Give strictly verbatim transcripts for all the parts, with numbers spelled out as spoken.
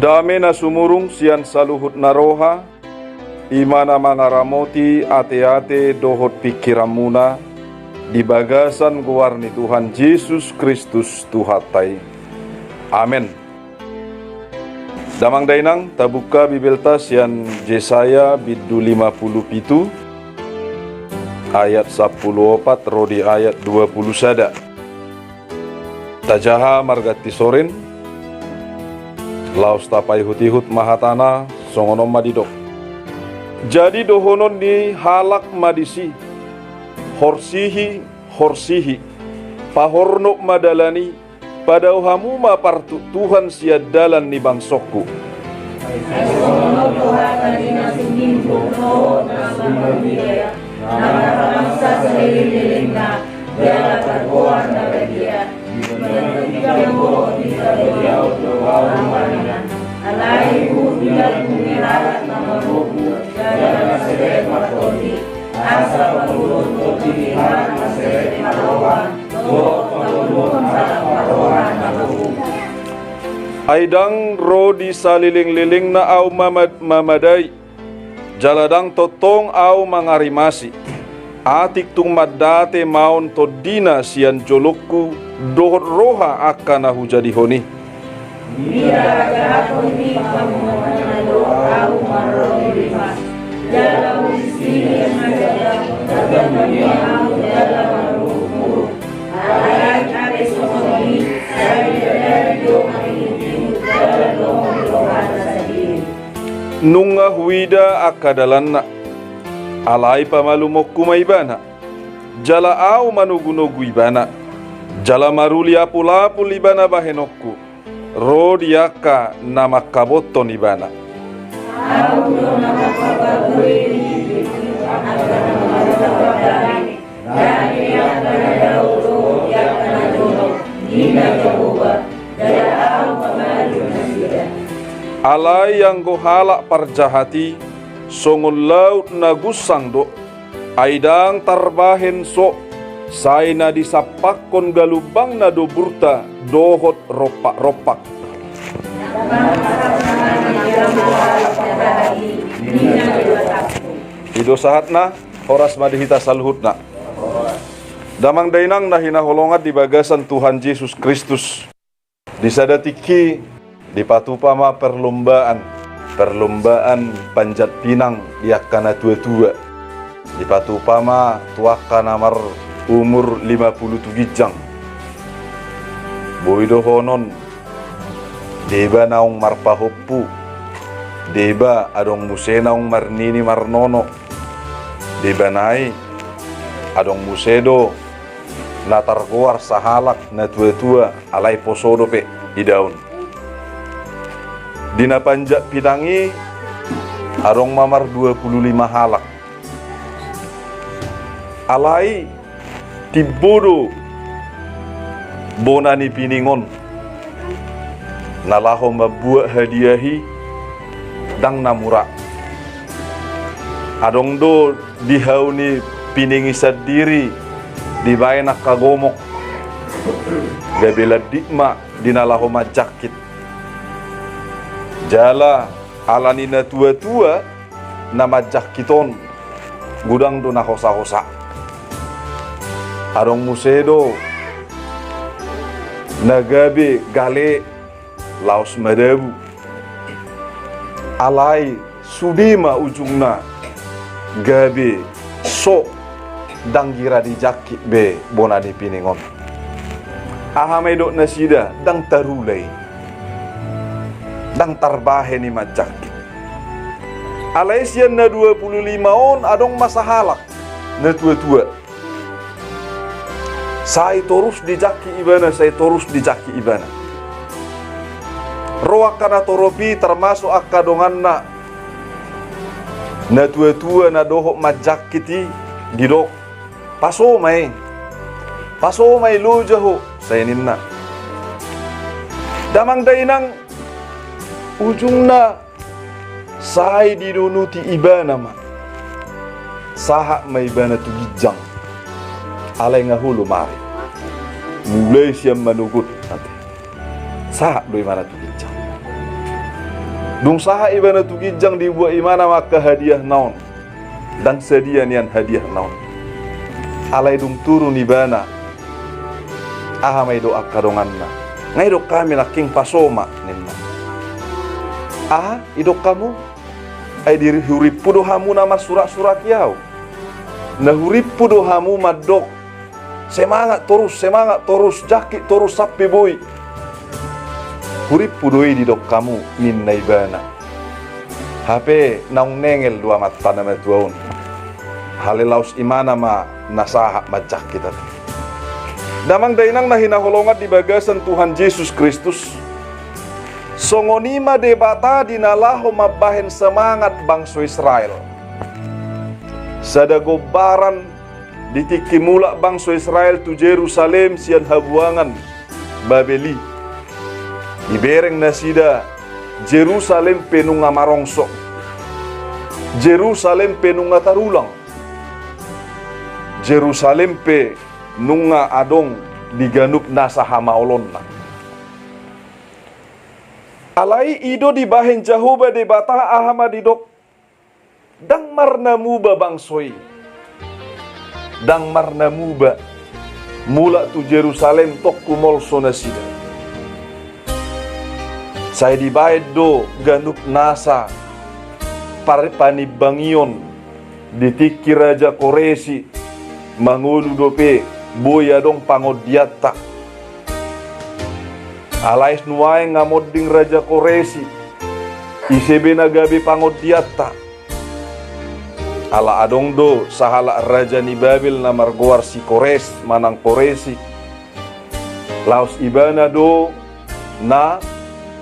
Dame na sumurung sian saluhut na roha, i ma na mangaramoti ateate dohot pingkiranmuna, di bagasan goar ni Tuhan Jesus Kristus Tuhanta i. Amen. Damang dainang, tabuka Bibelta sian Jesaya bindu lima pulu pitu, ayat sampulu opat ro di ayat dua pulu sada. Tajaha marganti sorin, laos tapaihutihut ma hatana, songon on ma didok. Jadi dohonon ni halak ma disi: Horsihi, horsihi, pahornop ma dalan i, padao hamu ma partuktuhan sian dalan ni bangsongku. Ai songon on do hata ni na suminggung dohot na sumangida, na marhabangsa salelenglelengna, jala pargoar na badia. Di na ginjang dohot di na badiaon do ahu marnina. Alai huhut dilambung ni halak na marombu, jala na serep martondi, asa pabotohon tondi ni halak na serep marroha, dohot pabotohon halak marroha na marombu. Ai ndang ro di salelenglelengna ahu mamad-, mamadai, jala ndang tongtong ahu mangarimasi, atik tung mandate maon tondina sian jolongku, dohot roha angka na hujadihon i. Mida hajahaton ni pangomoanna do ahu marrorong rimas, jala hurisini na sada, na tondina ahu jala marurungurung. Alai ate songon i, sai didadari do mangingutingut jala dohot rohana sandiri. Nunga huida angka dalanna, alai pamalumonku ma ibana, jala ahu manogunogu ibana, jala maruli apulapul ibana bahenonku, ro di angka na mangkabothon ibana. Ahu do na mangkapabuei di angka na mangkabothon ibana. Dame di angka na dao dohot di angka na jolo, ninna Jahowa, jala ahu pamalum nasida. Alai anggo halak parjahat i, songon laut na gunsang do, ai ndang tarbahen so, sai na disampakhon galumbangna do burta dohot rompak-rompak. I do sahatna. Horas ma di hita saluhutna. Damang dainang na hinaholongan di bagasan Tuhan Jesus Kristus. Di sada tingki, dipatupa ma perlombaan, perlombaan panjat pinang di angka na tua-tua. Dipatupa ma tu angka na marumur lima pulu tu ginjang. Boi dohonon, deba naung marpahompu, deba adong muse naung marnini marnono. Deba nai, adong muse do na targoar sahalak na tua-tua, alai poso dope idaon. Di na panjat pinang i, adong ma mardua pulu lima halak. Alai timbo do bona ni pining on, na laho mambuat hadiah i, ndang na mura. Adong do di hau ni pining i sandiri dibaen angka gomok, gabe landit ma di na laho manjangkit. Jala ala ni na tua-tua na manjangkit on, godang do na hosa-hosa. Adong muse do na gabe gale laos madabu. Alai sude ma ujungna gabe so, ndang gira dijangkit be bona ni pining on. Aha ma didok nasida, ndang tarula i. Ndang tarbahen i manjangkit. Alai sian na dua pulu lima on adong ma sahalak na tua-tua. Sai torus dijangkit ibana, sai torus dijangkit ibana. Ro angka na torop i, termasuk angka donganna na tua-tua na dohot manjangkit i, didok, "Paso ma i. Paso ma i, loja ho," sai ninna. Damang dainang, ujungna sai didonuti ibana ma. Sahat ma ibana tu ginjang. Alai nga holo mari. Mulai sian manogot ate. Sahat do ibana tu ginjang. Dung sahat ibana tu ginjang, dibuat ibana ma angka hadiahna on. Ndang sadia nian hadiahna on. Alai dung turun ibana, aha ma didok angka donganna? Nga didok hami nangkin paso ma, ninna. Aha didok hamu? Ai di hurimpu do hamu na marsuraksuraki ahu. Na hurimpu do hamu mandok, semangat torus, semangat torus, jangkit torus sampe boi. Hurimpu do i didok hamu, ninna ibana. Hape naung nengel do Amanta na matua on. Alai laos ibana ma na sahat manjangkit ate. Damang dainang na hinaholongan di bagasan Tuhan Jesus Kristus. Songon i ma Debata di na laho mambahen semangat bangso Israel. Sada gombaran di tingki mulak bangso Israel tu Jerusalem sian habuangan Babel i. Dibereng nasida Jerusalem pe nunga marongso. Jerusalem pe nunga tarulang. Jerusalem pe nunga adong di ganup nasa hamaolonna. Alai i do dibahen Jahowa Debata, aha ma didok? Ndang marnamuba bangso i. Ndang marnamuba mulak tu Jerusalem tongku molso nasida. Sai dibahen do ganup nasa par-, panimbangion di tingki Raja Koresi, mangolu dope boi adong pangondianta. Alai nuaeng nga monding Raja Koresi, ise be na gabe pangondianta. Ala adong do sahalak raja ni Babel na margoar si Kores manang Koresi. Laos ibana do na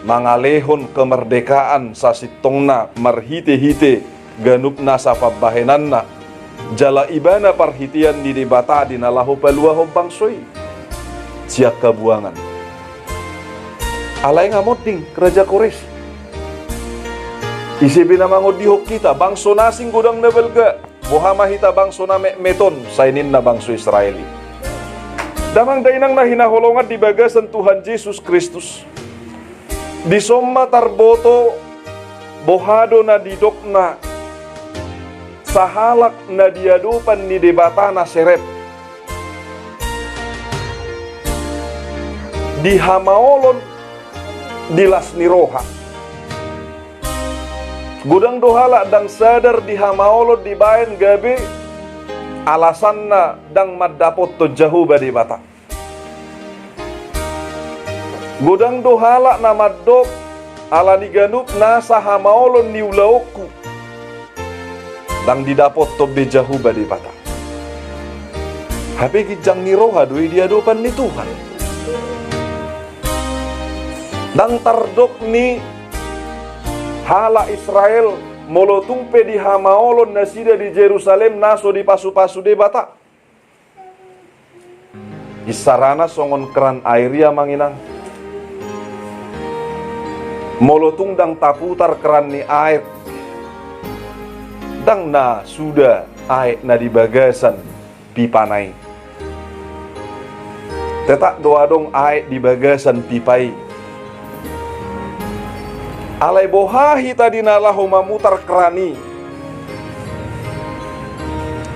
mangalehon kemerdekaan sasintongna marhitehite ganup nasa pambahenanna, jala ibana parhitean ni Debata di na laho paluahon bangso i sian habuangan. Alai nga monding Raja Koresi. Ise be na mangondihon hita, bangso na asing godang na balga. Boha ma hita bangso na metmet on, sai ninna bangso Israel i. Damang dainang na hinaholongan di bagasan Tuhan Jesus Kristus. Dison ma tarboto boha do na didokna sahalak na di adopan ni Debata na serep. Di hamaolon, di las ni roha. Godang do halak ndang sadar di hamaolon dibaen gabe alasanna ndang mandapothon Jahowa Debata. Godang do halak na mandok, ala ni ganup nasa hamaolon ni ulaonku, ndang didapothon be Jahowa Debata. Hape ginjang ni roha do i di adopan ni Tuhan. Ndang tardok ni halak Israel, molo tung pe di hamaolon nasida di Jerusalem na so dipasupasu Debata. Isarana songon keran aek i, amang inang. Molo tung ndang taputar keran ni aek, ndang na suda aek na di bagasan pipana i. Tetap do adong aek di bagasan pipa i. Alai boha hita di na laho mamutar keran i?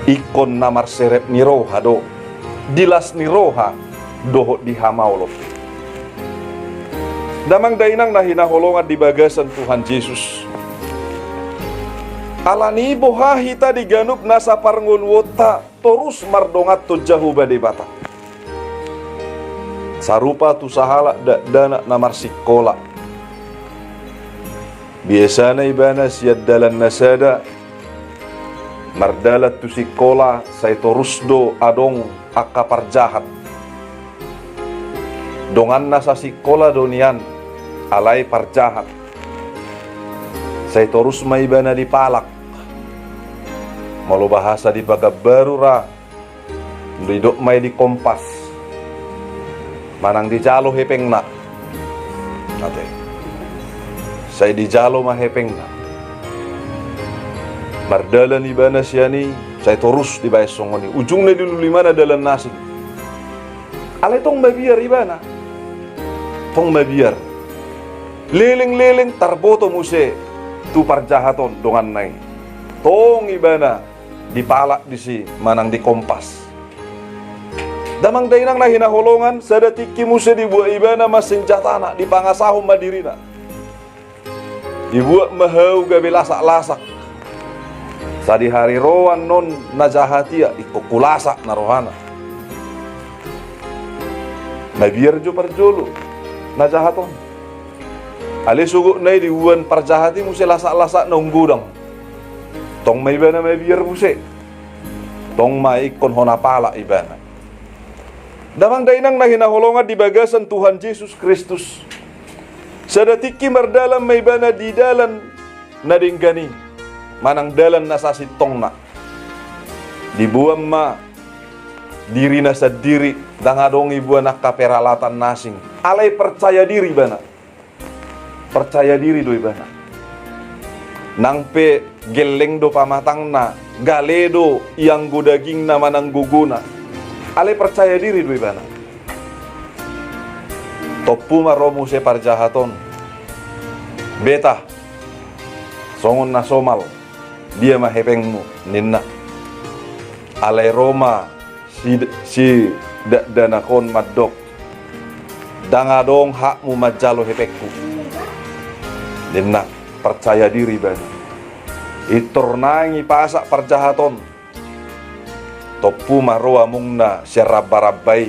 Ingkon na marserep ni roha do, di las ni roha dohot di hamaolon. Damang dainang na hinaholongan di bagasan Tuhan Jesus. Ala ni i boha hita di ganup nasa parngoluonta torus mardonganhon Jahowa Debata. Sarupa tu sahalak dakdanak na marsingkola. Biasana ibana sian dalan na sada mardalan tu singkola, sai torus do adong angka parjahat. Donganna sasingkola do nian, alai parjahat. Sai torus ma ibana dipalak. Molo bahasa di Pakanbaru ra, didok ma i di kompas. Manang dijalo hepengna. Ate. Sai dijalo ma hepengna. Mardalan ibana sian i, sai torus dibaen songon i. Ujungna dilului ma na dalan na asing. Alai tong mabiar ibana. Tong mabiar. Leleng-leleng tarboto muse tu parjahat on donganna i. Tong ibana dipalak disi manang dikompas. Damang dainang na hinaholongan, sada tingki muse dibuat ibana ma senjatana, dipangasahon ma dirina. Dibuat ma hau gabe lasak-lasak. Sadihari ro annon na jahat i, ingkon hulasak na rohana. Mabiar jo parjolo na jahat on. Alai sogotna i dibuan parjahat i muse lasak-lasak naung godang. Tong ma ibana mabiar muse. Tong ma ingkon hona palak ibana. Damang dainang na hinaholongan di bagasan Tuhan Jesus Kristus. Sada tingki mardalan ma ibana di dalan na denggan i, manang dalan na sasintongna. Dibuan ma dirina sandiri, ndang adong ibuan angka peralatan na asing. Alai percaya diri ibana. Percaya diri do ibana. Nang pe gelleng do pamatangna, gale do ianggo dagingna manang gogona. Alai percaya diri do ibana. Tompu ma ro muse parjahat on. Beta, songon na somal, dia ma hepengmu, ninna. Alai ro ma si, si dakdanak on mandok, ndang adong hakmu manjalo hepengku, ninna. Percaya diri ibana. Pintor nang ipasak parjahat on. Tompu ma ro amongna sian ramba-ramba i.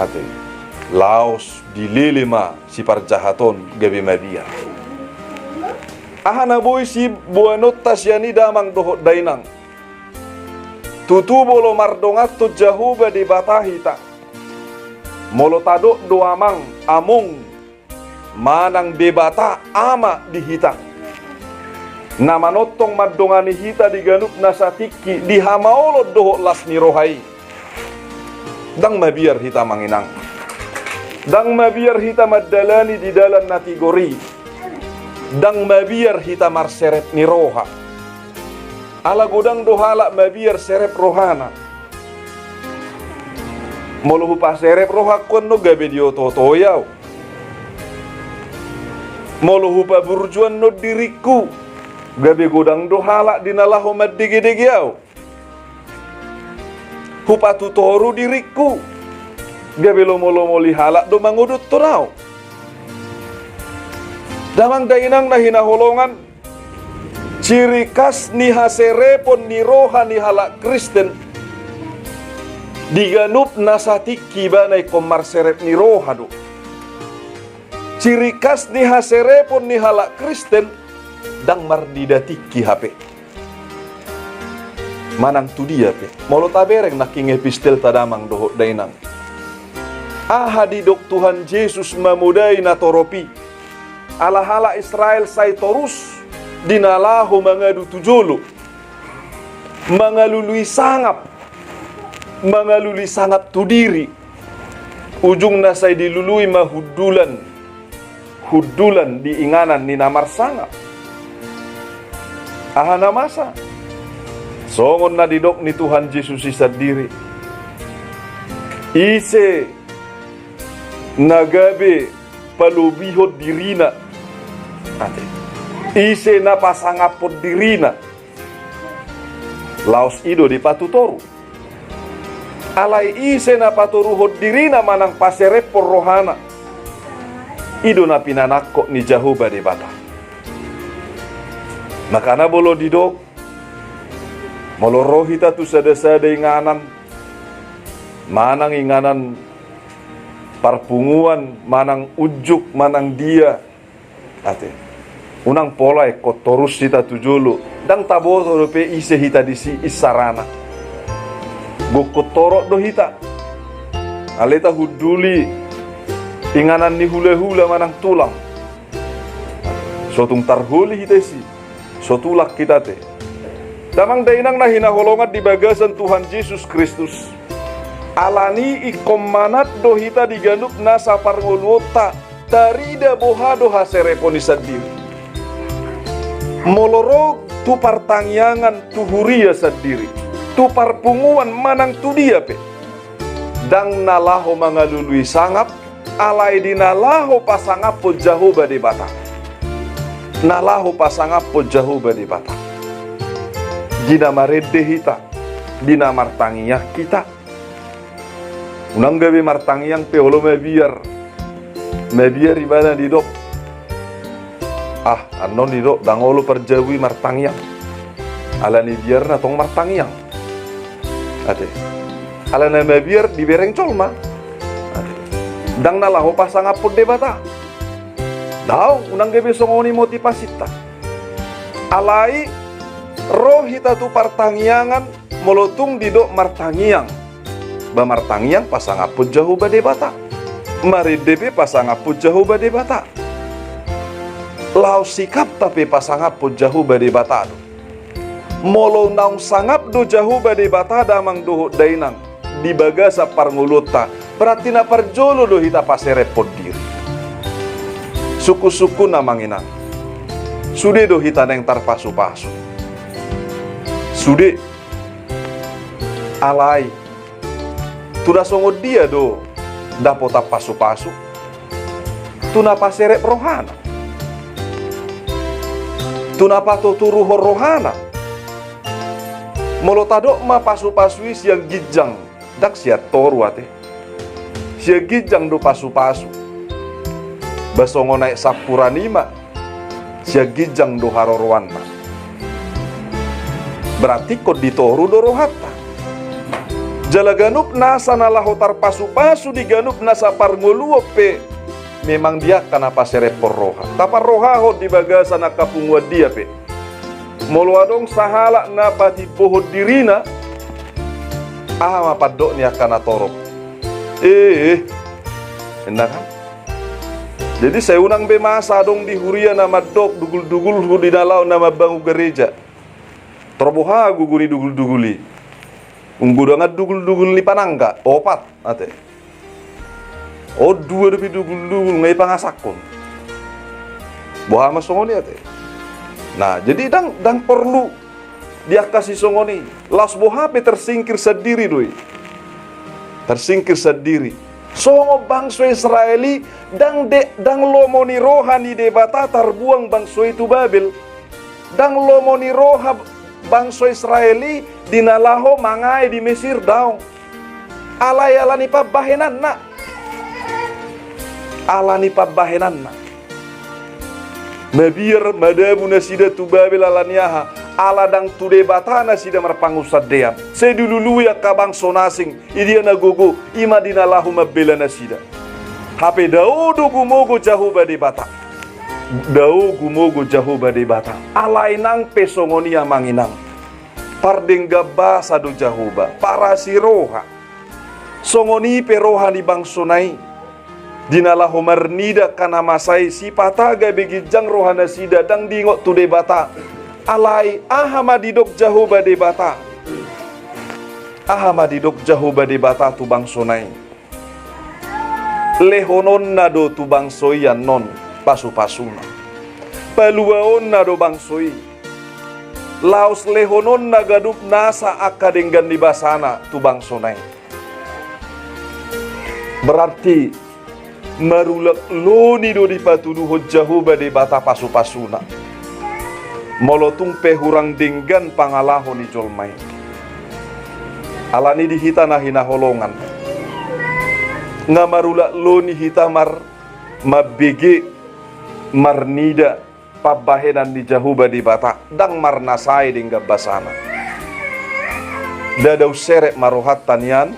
Ate. Laos dilele ma si parjahat on gabe mabiar. Aha na boi siboanonta sian i damang dohot dainang. Tutu molo mardonganhon Jahowa Debata hita. Molo tadok do amang, among, manang Debata Ama di hita, na manongtong mandongani hita di ganup na satingki di hamaolon dohot las ni roha i, ndang mabiar hita amang inang. Ndang mabiar hita mandalani di dalan na tigor i. Ndang mabiar hita marserep ni roha. Ala godang do halak mabiar serep rohana. Molo hupaserep rohangku annon gabe dioto-otoi au. Molo hupaburju annon diringku, gabe godang do halak di na laho mandege-dege au. Hupatutoru diringku, gabe lomo-lomoli halak do mangodothon au. Damang dainang na hinaholongan, ciri khas ni haserepon ni roha ni halak Kristen, di ganup na satingki ibana ingkon marserep ni roha do. Ciri khas ni haserepon ni halak Kristen, ndang marnida tingki hape. Manang tu dia pe, molo tabereng nangkin epistelta damang dohot dainang. Aha didok Tuhan Jesus mamodai natorop i? Ala halak Israel sai torus di na laho mangadu tu jolo. Mangalului sangap. Mangalului sangap tu diri. Ujungna sai dilului ma hundulan. Hundulan di inganan ni na marsangap. Aha na masa? Songon na didok ni Tuhan Jesus i sandiri. Ise na gabe palobihon dirina. Ate. Ise na pasangaphon dirina. Laos i do dipatutoru. Alai ise na patoruhon dirina manang paserephon rohana. I do na pinanangkok ni Jahowa Debata. Makana molo didok, molo ro hita tu sada-sada inganan, manang inganan parpunguan, manang unjuk, manang dia. Ate. Unang pola ingkon torus hita tu jolo. Ndang taboto dope ise hita disi insarana. Gokhon torop do hita. Alai tahunduli inganan ni hula-hula manang tulang. So tung tarholi hita disi. So tulang hita ate. Damang dainang na hinaholongan di bagasan Tuhan Jesus Kristus. Alani i ingkon manat do hita di ganup nasa parngoluonta, tarida boha do haserepon i sandiri. Molo ro tu partangiangan, tu huria sandiri, tu parpunguan manang tu dia pe. Ndang na laho mangalului sangap, alai di na laho pasangaphon Jahowa Debata. Na laho pasangaphon Jahowa Debata. Di na marende hita, di na martangiang hita. Unang gabe martangiang pe olo mabiar. Mabiar ibana didok, ah, annon didok, ndang olo parjabui martangiang. Alani biarna tong martangiang. Ate. Alana mabiar dibereng jolma. Ate. Ndang na laho pasangaphon Debata. Daong, unang gabe songon i motivasinta. Alai ro hita tu partangiangan molo tung didok martangiang. Ba martangiang pasangaphon Jahowa Debata. Marende pe pasangaphon Jahowa Debata. Laos sikapta pe pasangaphon Jahowa Debata do. Molo naung sangap do Jahowa Debata damang dohot dainang di bagasan parngoluonta, berarti na parjolo do hita paserephon diri. Sungkun-sungkun amang inang. Sude do hita naeng tarpasu-pasu. Sude. Alai. Tu na songon dia do dapotan pasu-pasu? Tu na paserep rohana. Tu na patoturuhon rohana. Molo tadok ma pasu-pasu i sian ginjang, ndang sian toru ate. Sian ginjang do pasu-pasu. Ba songon aek sampuran i ma. Sian ginjang do haroroanna. Berarti ingkon di toru do rohanta. Jala ganup nasa na laho tarpasu-pasu di ganup nasa parngoluon pe memang di angka na paserephon roha. Taparrohahon di bagasan angka punguan dia pe. Molo adong sahalak na patimbohon dirina, aha ma pandok ni angka na torop? Eh, eh. Inna kan? Jadi sai unang be masa adong di huria na mandok dugul-dugulhu di na laho na mambangun gareja. Tor boha gogo ni dugul-dugul i? Ung godang an dugul-dugul ni panangga, opat, ate. O dua dope dugul-dugul nga i pangasangkon. Boha ma songon i ate. Nah, jadi ndang, ndang porlu di angka sisongon i. Laos boha pe tersingkir sandiri do i. Tersingkir sandiri. Songon bangso Israel i, ndang de, ndang lomo ni roha ni Debata tarbuang bangso i tu Babel. Ndang lomo ni roha bangso Israel i di na laho mangae di Mesir, daong. Alai ala ni pambahenanna. Ala ni pambahenanna. Mabiar madabu nasida tu Babel ala ni aha? Ala ndang tu Debata nasida marpangunsandean. Sai dilului angka bangso na asing, i dia na gogo, i ma di na laho mambela nasida. Hape dao do gumogo Jahowa Debata. Dao gumogo Jahowa Debata. Alai nang pe songon i amang inang. Pardenggan basa do Jahowa, parasi roha. Songon i pe roha ni bangsona i. Di na laho marnida angka na masa i, sipata gabe ginjang roha nasida, ndang diingot tu Debata. Alai aha ma didok Jahowa Debata? Aha ma didok Jahowa Debata tu bangsona i? Lehononna do tu bangso i annon pasu-pasuna. Paluaonna do bangso i. Laos lehononna ganup nasa angka denggan ni basana tu bangsona i. Berarti marulak loni do dipatuduhon Jahowa Debata pasu-pasuna. Molo tung pe hurang denggan pangalaho ni jolma i. Alani di hita na hinaholongan. Nga marulak loni hita mar, mambege, marnida, pambahenan ni Jahowa Debata, ndang marnasai denggan basana. Ndada unserep ma rohanta nian,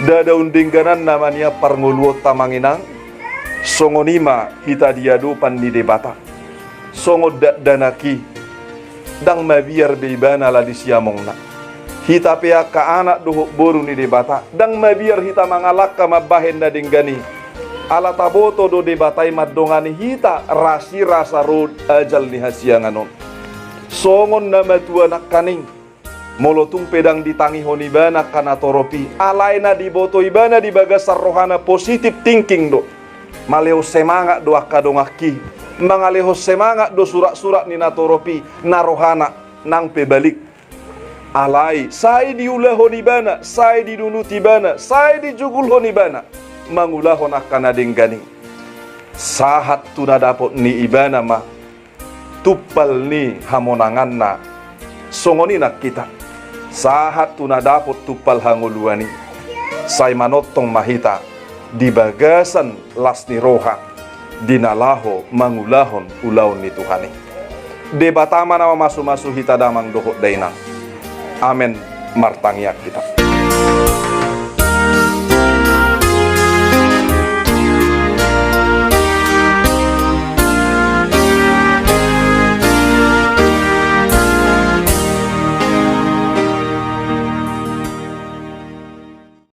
ndada undenggananna ma nian parngoluonta amang inang, songon i ma hita di adopan ni Debata. Songon dakdanak i, ndang mabiar be ibana ala di siamongna. Hita pe angka anak dohot boru ni Debata, ndang mabiar hita mangalangka mambahen na denggan i. Ala taboto do Debata i mandongani hita, rasi rasa ro ajal ni hasiangan on. Songon na matua nangkaning, molo tung pe ndang ditangihon ibana angka na torop i, alai na diboto ibana di bagasan rohana positive thinking do. Malehon semangat do angka donganki. Mangalehon semangat do surak-surak ni na torop i, na rohana nang pe balik. Alai, sai diulahon ibana, sai didunut ibana, sai dijugulhon ibana. mangulahon angka na denggan i, sahat tu na dapot ni ibana ma tumpal ni hamonanganna. Songon i nang hita, sahat tu na dapot tumpal hangoluan i, sai manongtong ma hita di bagasan las ni roha di na laho mangulahon ulaon ni Tuhan i. Debata ma na mamasu-masu hita damang dohot dainang. Amen. Martangiang hita.